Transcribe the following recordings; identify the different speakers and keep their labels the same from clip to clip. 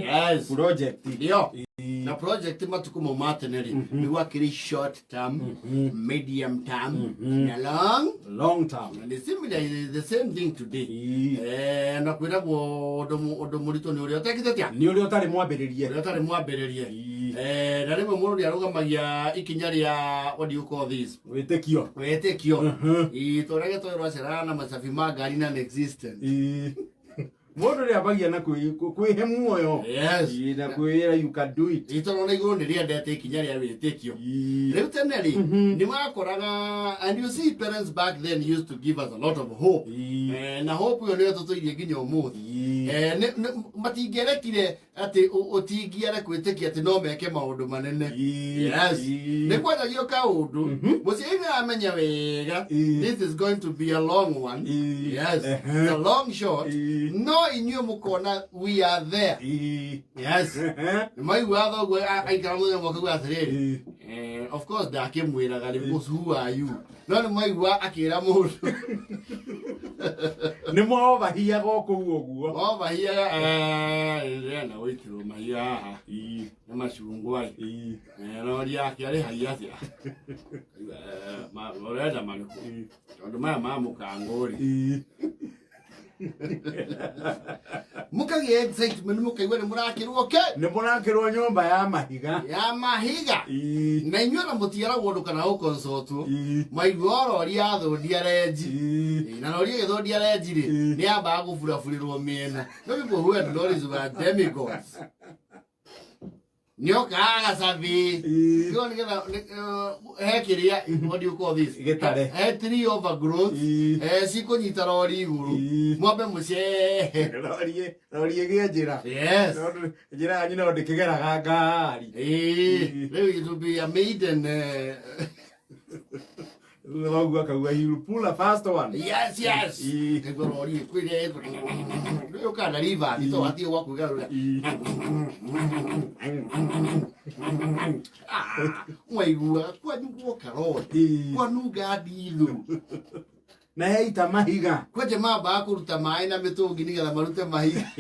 Speaker 1: Yes.
Speaker 2: Project.
Speaker 1: Ndio. Na project matuko mau ma tene rĩ, nĩ gwakĩrĩ short term, medium term na long.
Speaker 2: Long term.
Speaker 1: And it's similar, the same thing today. Na kwĩragwo ũndũ mũritũ nĩ ũrĩa ũtekĩte atĩa?
Speaker 2: Nĩ ũrĩa ũtarĩ mwambĩrĩrie.
Speaker 1: Ũrĩa ũtarĩ mwambĩrĩrie. Na rĩmwe mũndũ nĩ arũgamagia ikinya rĩa, what do you call this?
Speaker 2: Wĩtĩkio.
Speaker 1: Wĩtĩkio. Ĩĩ, ta ũrĩa gĩtoĩ rwaceraga na macabi ma ngari non existent.
Speaker 2: Mũndũ nĩ ambagia na kwĩhe muoyo. Na kwĩra you can do it.
Speaker 1: Ĩĩ, tondũ ona igũrũ nĩ rĩendete ikinya rĩa wĩtĩkio. Rĩu tene rĩ, nĩ wakoraga, and you see, parents back then used to give us a lot of hope. Na hope ĩyo nĩyo tũtũirie nginya ũmũthĩ. Matingĩrekire atĩ ũtingiare gwĩtĩkia atĩ no meke maũndũ manene. Yes. Nĩ kwanjagio kaũndũ, mũciari nĩ aramenya wega this is going to be a long one. Yes. It's a long shot. No inyuĩ mũkona we are there. Yes. Nĩ maiguaga thoguo aikara mũthenya ũmwe akauga atĩrĩrĩ, of course ndakĩmwĩraga rĩ, because who are you? No nĩ maigua akĩra mũndũ.
Speaker 2: Nĩ mwovahiaga o kũu ũguo.
Speaker 1: Ovahiaga, ndĩrenda gũitĩrwo mahiga haha. Nĩ macungwa ĩ. Rori yake arĩhagia atĩa? Ũrenda marĩkũ? Tondũ maya ma mũkango rĩ. Mũkagĩa excitement, mũkaigua nĩ mũrakĩrwo ke.
Speaker 2: Nĩ mũrakĩrwo nyũmba ya mahiga.
Speaker 1: Ya mahiga. Na inyuĩ na mũtiaragwo ũndũ kana gũkonsultwo. Maigua rori yathũndia renji. Na rori ĩgĩthũndia renji rĩ, nĩ yambaga gũburabũrĩrwo mĩena. No people who had lorries were demigods. Nĩoka agacabi. Nĩguo nĩgetha he kĩrĩa, what do you call this?
Speaker 2: Gĩtare.
Speaker 1: He tree overgrowth. Cikũnyita rori igũrũ. Mwambe mũcehe.
Speaker 2: Rori ĩgĩe njĩra.
Speaker 1: Yes.
Speaker 2: Tondũ njĩra yanyu no ndĩkĩgeraga ngari.
Speaker 1: Rĩu it will be a maiden.
Speaker 2: Thoguo akauga he will pull a fast one.
Speaker 1: Yes. Nĩguo rori ĩkwĩre rĩu kana river to hatirĩ gwa kwĩgarũra. Ah, mwaigua kwanyu guoka rori kwanunga ndithu.
Speaker 2: Na yaita mahiga.
Speaker 1: Kwanja mambaga kũruta maĩ na mĩtũngi nĩgetha marute mahiga.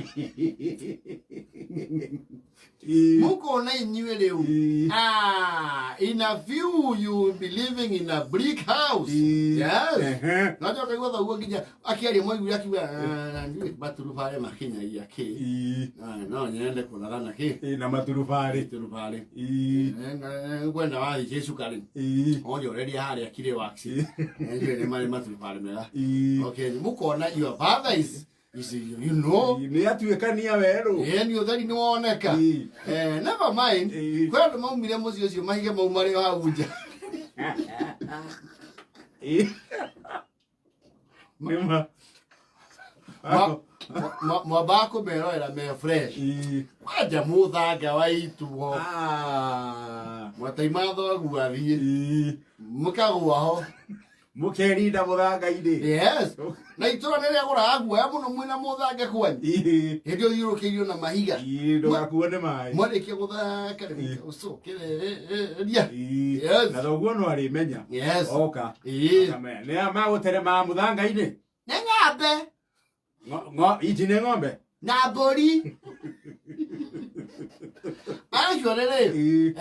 Speaker 1: Mũkona inyuĩ rĩu. Ah, in a few you will be living in a brick house. Yes. Na njoka igua thoguo nginya akĩaria mwaiguire akiuga, "Ah, ndiũĩ maturubarĩ makinyagia kĩ. Ah, no nyende kũraga na kĩ."
Speaker 2: Na maturubarĩ.
Speaker 1: Maturubarĩ. Ngwenda wathiĩ cukari. Onjoreria harĩa Kire Wax. Ndiũĩ nĩ marĩ maturubarĩ mega. Okay, mũkona your father is is.
Speaker 2: Nĩ atuĩkania werũ.
Speaker 1: Ĩĩ, nĩ ũtheri nĩ woneka. Never mind. Kwĩ andũ maumire mũciĩ ũcio mahiga mau marĩ o hau nja.
Speaker 2: Nĩma.
Speaker 1: Mwambaga kũmerorera me fresh. Kwanja mũthanga wa ituo. Mwataima thoguo athiĩ. Mũkagũa ho.
Speaker 2: Mũkerinda mũthanga-inĩ.
Speaker 1: Yes. Na itũra nĩ rĩagũraga guoya mũno mwĩna mũthanga kwanyu. Hĩndĩ ĩyo thiũrũkĩirio na mahiga.
Speaker 2: Ndũgakuo nĩ maĩ.
Speaker 1: Mwarĩkia gũthaka rĩ, ũcokereria. Yes.
Speaker 2: Na thoguo no arĩmenya.
Speaker 1: Yes.
Speaker 2: Oka. Akamenya. Nĩ magũterema mũthanga-inĩ.
Speaker 1: Nĩ ng'ombe.
Speaker 2: Ici nĩ ng'ombe.
Speaker 1: Na mbũri. Actually rĩ,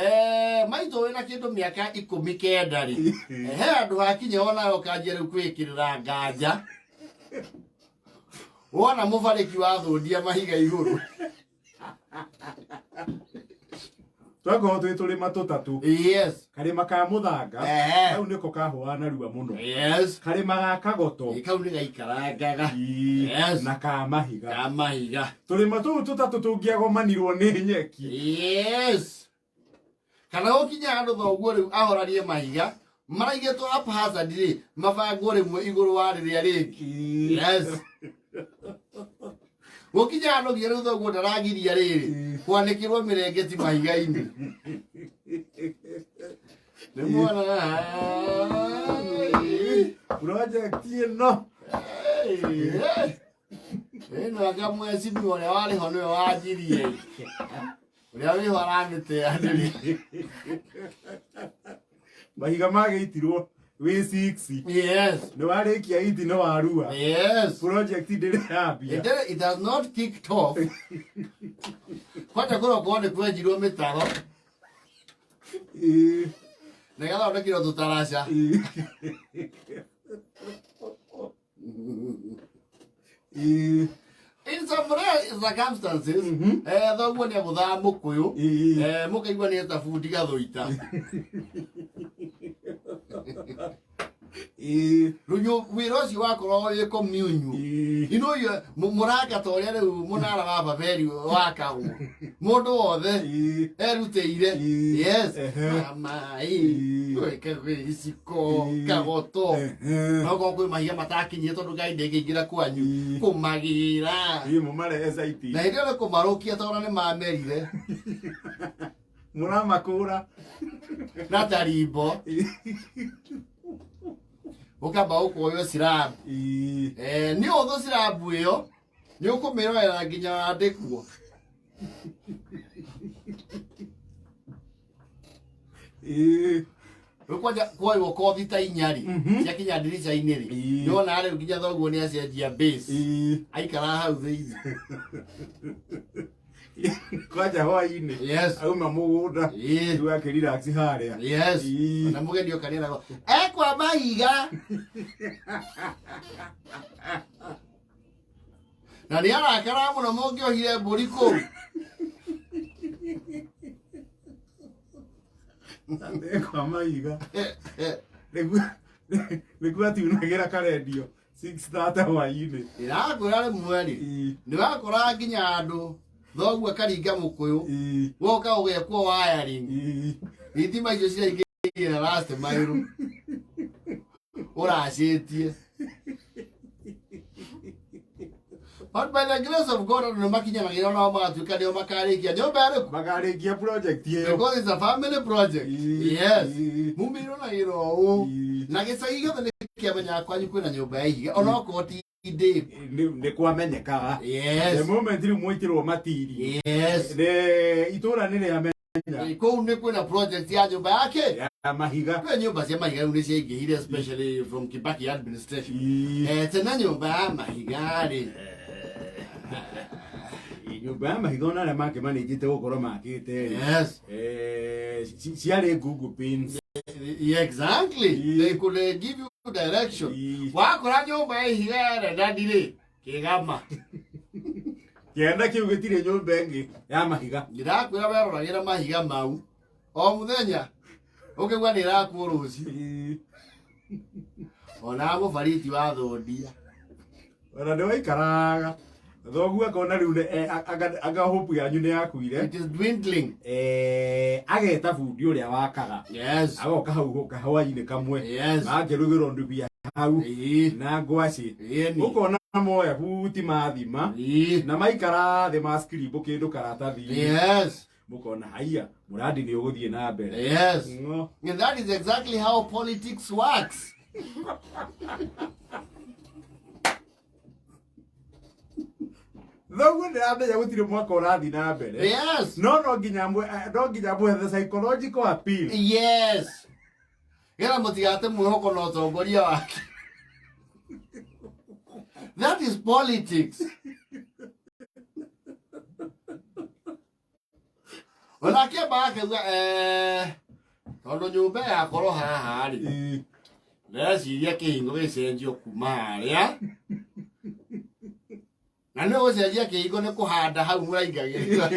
Speaker 1: maitũ wĩna kĩndũ mĩaka 19 rĩ, he handũ hakinya onawe ũkanjia rĩu kwĩkĩrĩra nganja. Wona mũbarĩki wathũndia mahiga igũrũ.
Speaker 2: Twakorwo twĩ tũrĩma tũtatũ. Karĩma ka mũthanga, kau nĩko kahũa narua mũno. Karĩma ga kagoto.
Speaker 1: Kau nĩ gaikarangaga.
Speaker 2: Na ka mahiga.
Speaker 1: Ka mahiga.
Speaker 2: Tũrĩma tũu tũtatũ tũngĩagomanirwo nĩ nyeki.
Speaker 1: Kana gũkinya handũ thoguo rĩu ahoranie mahiga maraigĩtwo haphazard rĩ, mabangwo rĩmwe igũrũ wa rĩrĩa rĩngĩ. Gũkinya handũ nginya rĩu thoguo ndaragiria rĩrĩ kwanĩkĩrwo mĩrengeti mahiga-inĩ. Nĩ mwana.
Speaker 2: Project ĩno.
Speaker 1: Ĩno anga mwecimi ũrĩa warĩ ho nĩwe wanjirie. Ũrĩa wĩho aramĩteanĩria.
Speaker 2: Mahiga magĩitirwo wĩ 6. Nĩ warĩkia iti nĩ warua. Project ndĩrĩ yambia.
Speaker 1: It has not kicked off. Kwanja kũrokwo nĩ kwenjirwo mĩtaro na ĩgathondekirwo tũtaraca. In some rare circumstances, thoguo nĩ agũthaga mũkũyũ, mũkaigua nĩ eta bundi gathũita. Rĩu wĩra ũcio wakorwo wĩ communal. You know, mũraka ta ũrĩa rĩu mũnara wa Babeli wakagwo, mũndũ wothe erutĩire. Yes. Maĩ gwĩka gĩciko kagoto, no korwo kwĩ mahiga matakinyire tondũ ngai ndĩngĩingĩra kwanyu kũmagĩra.
Speaker 2: Mũmarehe caiti.
Speaker 1: Na hĩndĩ ĩyo nĩ kũmarũkia tondũ nĩ mamerire.
Speaker 2: Mũramakũra.
Speaker 1: Na tarimbo ũkamba ũkoywo slab. Nĩ ũthũ slab ĩyo nĩ ũkũmĩrorera nginya wandĩkwo. Rĩu kwanja kuoywo kothi ta inya rĩ, ciakinya ndirica-inĩ rĩ, nĩwona rĩu nginya thoguo nĩ acenjia base, aikara hau thĩinĩ.
Speaker 2: Kwanja hwainĩ auma mũgũnda, rĩu akĩrelax harĩa.
Speaker 1: Yes. Na mũgeni oka nĩeragwo ekwa mahiga na nĩ arakara mũno mũngĩohire mbũri kũu.
Speaker 2: Ekwa mahiga nĩguo atiunagĩra karendio 6:30 hwainĩ.
Speaker 1: Ndĩrakwĩra rĩmwe rĩ, nĩ wakora nginya andũ thoguo akaringa mũkũyũ, woka ũgekwo wiring, thitima icio ciraingĩra last mile ũracĩtie. But by the grace of God, andũ nĩ makinyanagĩra nao magatuĩka nĩo makarĩkia nyũmba ĩrĩkũ.
Speaker 2: Makarĩkia project ĩyo.
Speaker 1: Because it's a family project. Yes. Mumĩirwo na wĩra ũũ na gĩcagi gĩothe nĩ kĩamenyaga kwanyu kwĩna nyũmba ya ihiga onokorwo ti ndĩku.
Speaker 2: Nĩ kwamenyekaga. The moment rĩu mwaitĩrwo matiri, nĩ itũra nĩ rĩamenya.
Speaker 1: Kũu nĩ kwĩna project ya nyũmba yake
Speaker 2: ya mahiga.
Speaker 1: Kwĩ nyũmba cia mahiga rĩu nĩ ciaingĩhire, especially from Kibaki administration. Tene nyũmba ya mahiga rĩ,
Speaker 2: Nyũmba ya mahiga ona arĩa makĩmanĩnjĩte gũkorwo makĩte rĩ, ciarĩ ngungu pins.
Speaker 1: Yeah, exactly. They could give you direction. Wakora nyũmba ya ihiga ya rendandi rĩ, kĩgama.
Speaker 2: Kĩanda kĩu gĩtirĩ nyũmba ĩngĩ ya mahiga.
Speaker 1: Ndĩrakwĩra weroragĩra mahiga mau o mũthenya ũkĩgua nĩ ĩrakuo rũciũ, ona mũbariti wa thondia.
Speaker 2: Ona nĩ waikaraga thoguo akona rĩu anga hope yanyu nĩ yakuire.
Speaker 1: It is dwindling.
Speaker 2: Ageta bundi ũrĩa wakaga, agoka hau kahwainĩ kamwe, akĩrugĩrwo ndubia hau na ngwacĩ, ũkona moya buti mathima na maikara thĩ mascribble kĩndũ karatathi-inĩ, mũkona haiya mũrandi nĩ ũgũthiĩ na mbere.
Speaker 1: Yes. And that is exactly how politics works.
Speaker 2: Thoguo ndĩramenya gũtirĩ mwaka ũrathiĩ na mbere, no no nginya mwe the psychological appeal.
Speaker 1: Yes, getha mũtigate mwĩhoko na ũtongoria wake. That is politics. Ona akĩamba akauga, tondũ nyũmba yakorwo haha rĩ, ndĩreciria kĩhingo gĩcenjio kuma harĩa, na nĩ gũcenjia kĩhingo nĩ kũhanda hau mũraingagĩria.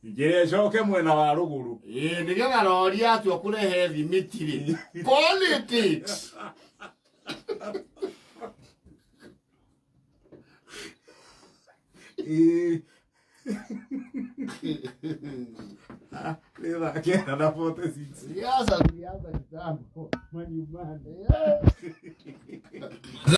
Speaker 2: Njĩra ĩcoke mwena wa rũgũrũ.
Speaker 1: Ĩĩ, nĩgetha rori atua kũrehe thimiti rĩ. Politics.
Speaker 2: Ah, nĩ thaa 9 na 46.
Speaker 1: Siasa zilianza kitambo
Speaker 2: manyumbani.
Speaker 1: Yeah.